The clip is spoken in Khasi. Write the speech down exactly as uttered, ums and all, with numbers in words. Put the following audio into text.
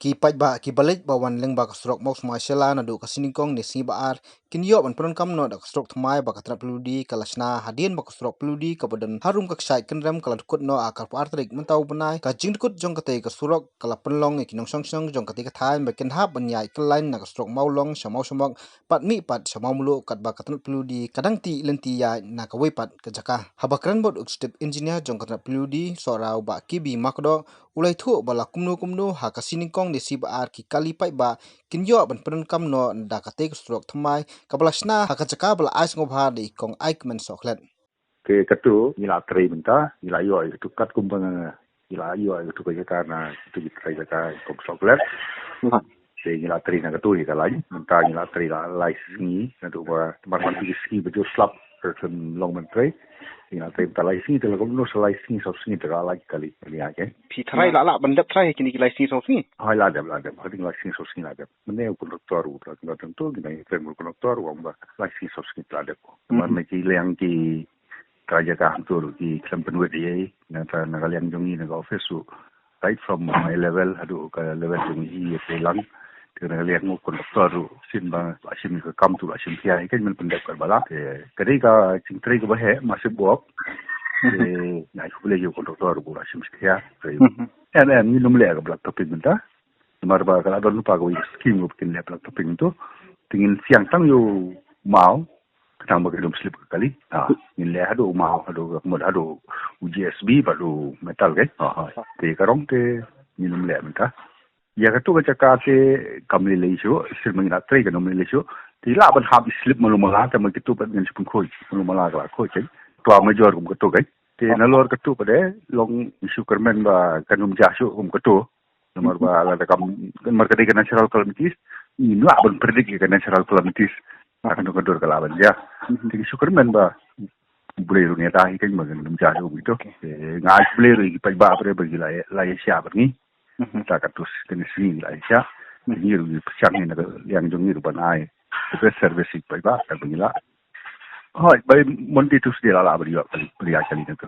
Ki paidbah kiba leit ba wan lyngba ka surok Mawsmai Shella naduh ka Sngi Nyngkong ne Sngi Ba-ar kin ïoh ban pyndonkam noh da ka surok thymmai ba ka tnat P W D ka la shna hadien ba ka surok P W D kaba don harum ka kshaid Kynrem ka la dkut noh ha ka arphew ar tarik mynta u bnai. Ka jingdkut jong katei ka surok ka la pynlong ïa ki nongshong shnong jong katei ka thaiñ ba kin hap ban ïaid kyllain na ka surok Mawlong sha Mawshamok bad mihpat sha Mawmluh katba ka tnat P W D ka dang tih lynti ïaid na kawei pat ka jaka. Haba kren bad u Executive Engineer jong ka tnat P W D Sohra u Bah K B Makdoh, u la ïathuh ba la kumno kumno ha ka Sngi Nyngkong ne Sngi Ba-ar ki kali paidbah kin ïoh ban pyndonkam noh da katei ka surok thymmai kaba la shna ha ka jaka ba la ai sngewbha da i Kong Aikmen Sohkhlet. Te kato ngi la trei mynta, ngi la ïoh ïa kato katkum ba ngi la ïoh ïa kato ka jaka na kato ki trai jaka i Kong Sohkhlet. Te ngi la trei na kato ïa ka lain, mynta ngi la trei la lai sngi naduh ba mar man ki sngi ba jur slap ka khlem long ban trei. Ngi la trei mynta lai sngi, te la kumno sa lai sngi saw sngi te ka la ki kali kali ïa ke. Phi trai la lah ban dep trai ha kine ki lai sngi saw sngi? Hooid, la dep, la dep. Ha kine lai sngi saw sngi la dep. Mynne u kontraktor u la kynnoh tang to, kine i kren u kontraktor u ong ba lai sngi saw sngi la dep. Mar na ki liang ki trai jaka hangto ruh ki khlem pynwit ei ei, na ka, na ka liang jong ngi na ka office ruh, right from my level haduh ka level jong ngi ïa trei lang. Te na ka liang u kontraktor ruh shisien ba la shim ïa ka kam to la shim khia ïa ka, men pyndep katba lah. Te ka dei ka jingtrei kaba heh, massive work. Te nga ai khublei ïa u kontraktor ruh ba la shim khia. Te em em ngin ym leh ka black topping mynta. Namar ba ka la don lypa kawei ka skim kaba kin leh black topping to. Te ngin siang tang ïa u maw, khnang ba kan ym slip ka kali. Ha, ngin leh haduh u maw, haduh ka mut haduh u G S B bad u metal kan. Ha, ha. Te ka rong te ngin ym leh mynta. Ïa kato ka jaka te kam lei lei shuh, shisien ma ngi la trei kan ym lei lei shuh. Te lah ban hap i slip malu mala, te ma kito pat ngin shu pynkhuid malu mala ka la khuid kan. Twa major kum kato kan. Te nalor kato pat de long issue kyrmen ba kan ym jah shuh kum kato. Namar ba lada kam, namar ka dei ka natural calamities, ngim lah ban predict ïa ka natural calamities. Ka dang ka dur ka lah ban jia. Te ki shu kyrmen ba U Blei ruh un ïada hi kan, ba kan ym jah ruh ïa kito. Te nga ai U Blei ruh ïa ki paidbah ba ki la, la ïa shah bad ngi. Ta ka tus kane sngi la ïa shah. Ngi ruh ngi pyrshang hi na ka liang jong ngi ruh ban ai the best service ïa ki paidbah katba ngi lah. Hooid, by Monday, Tuesday la lah ban ïoh kali, ban ïa kali na ka.